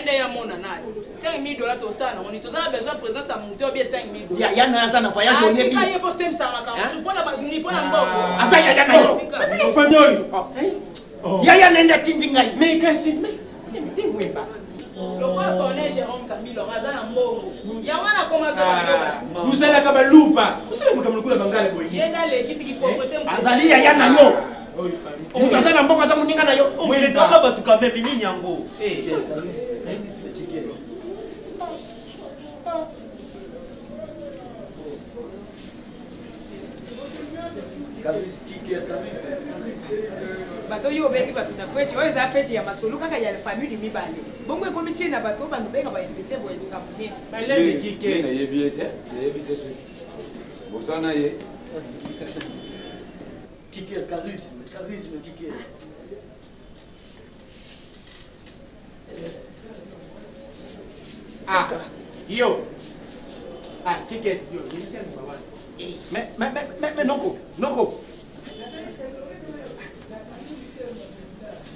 Nde ya mona na 5000 dollars tosala nango nini? Toza na besoin présence ya moto oyo bien 5000 dollars. Yaya na aza na voyage oyebi. Atika ye po semisa makambo su pona ba ni pona mbongo. Aza yaya na yo. Famille oyo. Oh. Yaya na nde atindi ngai. Mais kasi mais te mweba. Lokola Corneille Jérôme Kabila aza na mbongo. Yango wana akoma zoba zoba. Bozalaka baluba. Osala makambo lokola bangala boye. Ye nde alekisi ki pauvreté. Azali yaya na yo. Moto aza na mbongo aza moninga na yo. Kaba bato quand même nini yango. Bato oyo obengi bato na feti oyo eza feti ya masolo kaka ya famille mibale bongo ekomi tie na bato bando benga ba invité boye likambo nini. Nayebi ye te, nayebi te soki bosana ye. Kiker, charisme, charisme, kiker. Ah, yo. Ah, kiker, yo, yebisa yango wana. Mais, mais, mais, mais, mais, noko, noko.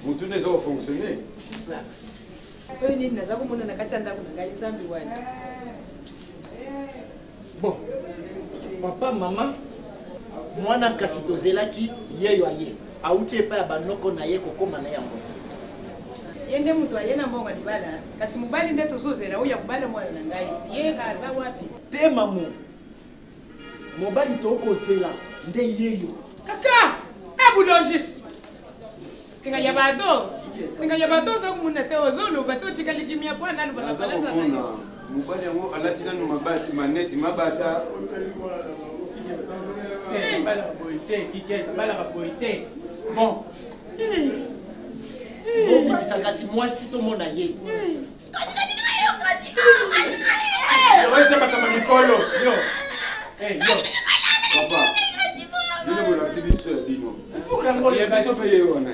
Mutu nde eza kofonctionne. Oyo nini naza komona na kati ya ndako na ngai nzambe wani. Bon, papa, mama, mwana kasi tozelaki yeyo aye awuti epai ya banoko na ye kokoma na yango. Ye nde moto aye na mbongo ya libala, kasi mobali nde tozozela oyo akobala mwana na ngai, ye aza wapi? Te mamu, mobali tokozela nde yeyo. Kaka, ebulogis Singa ya bato, singa ya bato oza komona te ozoloba te otikali kimia mpo naloba na Naza balasa na komona yo. mobali yango alati nanu mabati maneti mabata. Te, babalaka boye te, Kikel, babalaka boye te. Bon. Bobimisa kasi mwasi tomona ye. Oyo makambo mikolo, yo. Eh, yo. Papa, bino bolakisi biso ya bino. Ya biso mpe ye wana.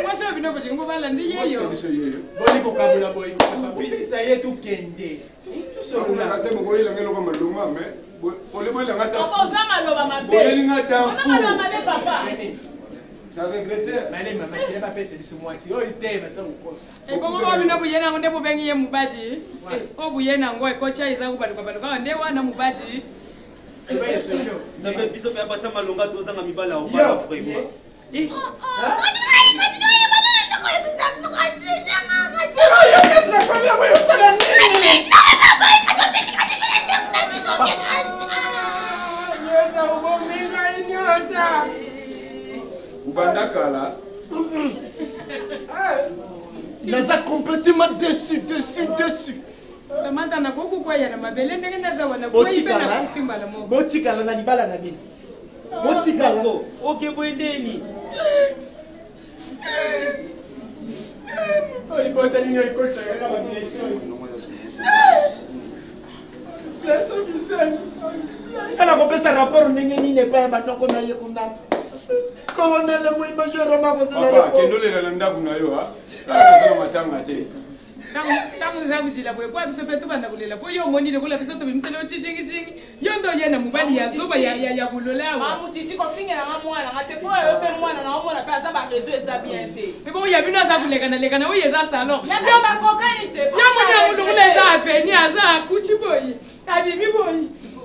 Mwasi oyo bino bolingi bobala nde Mwasi yeyo. na biso yeyo. Boni kokabola boye, kopesa ye tukende. Tosolola se bokoyelanga eloko malonga mais ole boyelanga ta Papa oza maloba mabe. Boyelinga ta Oza fou. maloba mabe papa. Na regrette. Mane mama sila bapesa biso mwasi oyo te baza kokosa. Ebongo oyo bino boye nango nde bobengi ye mobali. Oyo boye nango ekotya eza kobaluka baluka nde wana mobali. Nzambe biso mpe abasa malonga tozanga mibala ya obala vraiment. Eh. Ubanda kala. Naza complètement déçu, déçu, déçu. Samantha nakoki kokwaya na mabele ndenge naza wana kwei mpe nakufi mbala moko. Botikala na libala na bino. Botikala. Oke boye ndeni. Libota nini ekotisaka kaka ba blessure. Blessure Michel. Nga nakopesa rapport ndenge nini epai ya banoko na ye kuna. Colonel Mwimba Jerome akozela Papa, rapport. kende olela na ndako na yo, ha? Kaka kosala matanga te. Ntango eza kojila boye po biso mpe tobanda kolela po yo omoni lokola biso tobimiseli yo chichingichingi yo nde oye na mobali ya zoba ya bolola awa. Mamu Titi kofingela nga mwana nga te po yo mpe mwana na omona mpe aza ba réseau eza bien te. Ebo ya bino aza kolekana lekana oyo eza salon. Ya bino bakokani te. Yo moni yango lokola eza aveni aza akuti boye abimi boye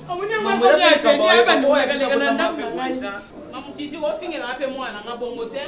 omoni yango akomi aveni abandi koleka na ndako na ngai. Mamu Titi kofingela nga mpe mwana nga bongo te.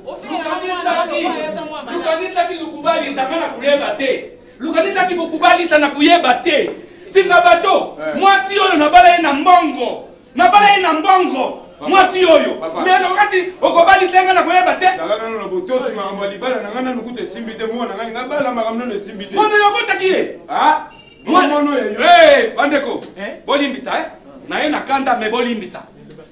Ofingela nga mwana nga lokola aza mwana malamu. Lukanisaki lukubalisa nga na kuyeba te. Lukanisaki bokubalisa na kuyeba te. Singa bato, mwasi oyo nabala ye na mbongo. Nabala ye na mbongo. Mwasi oyo. Mais lokati okobalisa nga na koyeba te. Zala nanu na botosi makambo ya libala na nga nanu kutu esimbi te mwana nga ninga bala makambo nanu esimbi te. Mwana oyo obotaki ye. Ah? Mwana oyo yo. Eh, bandeko. Bolimbisa eh. Na ye na kanda mais bolimbisa.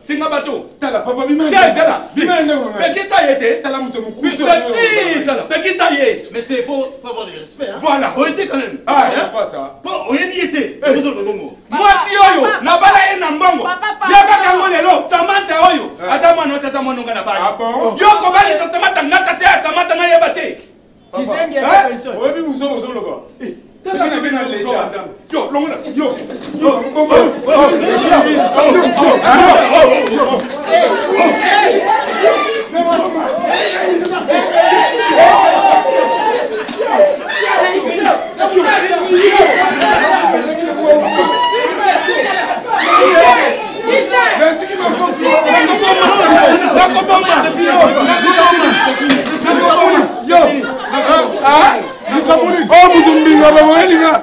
Singa bato. Tala papa bima. Te zala. Bima ndeko nga. Pekisa ye te. Tala moto mokusu. Eh, tala pekisa ye. Mais c'est faut avoir du respect hein. Voilà. Oye quand même. Ah, hein? Pas ça. Bon, oyebi ye te. Ozoloba bongo. Mwasi oyo nabala ye na mbongo. Yebaka yango lelo Samantha oyo aza mwana oyo aza mwana nga na bala. Yo kobalisa Samantha ngata te Samantha nayeba te. Kizengi ya Oyebi buzoba ozoloba. Soki nabe na leta. Yo longola yo. Yo mbongo. Bolingo bobomelinga.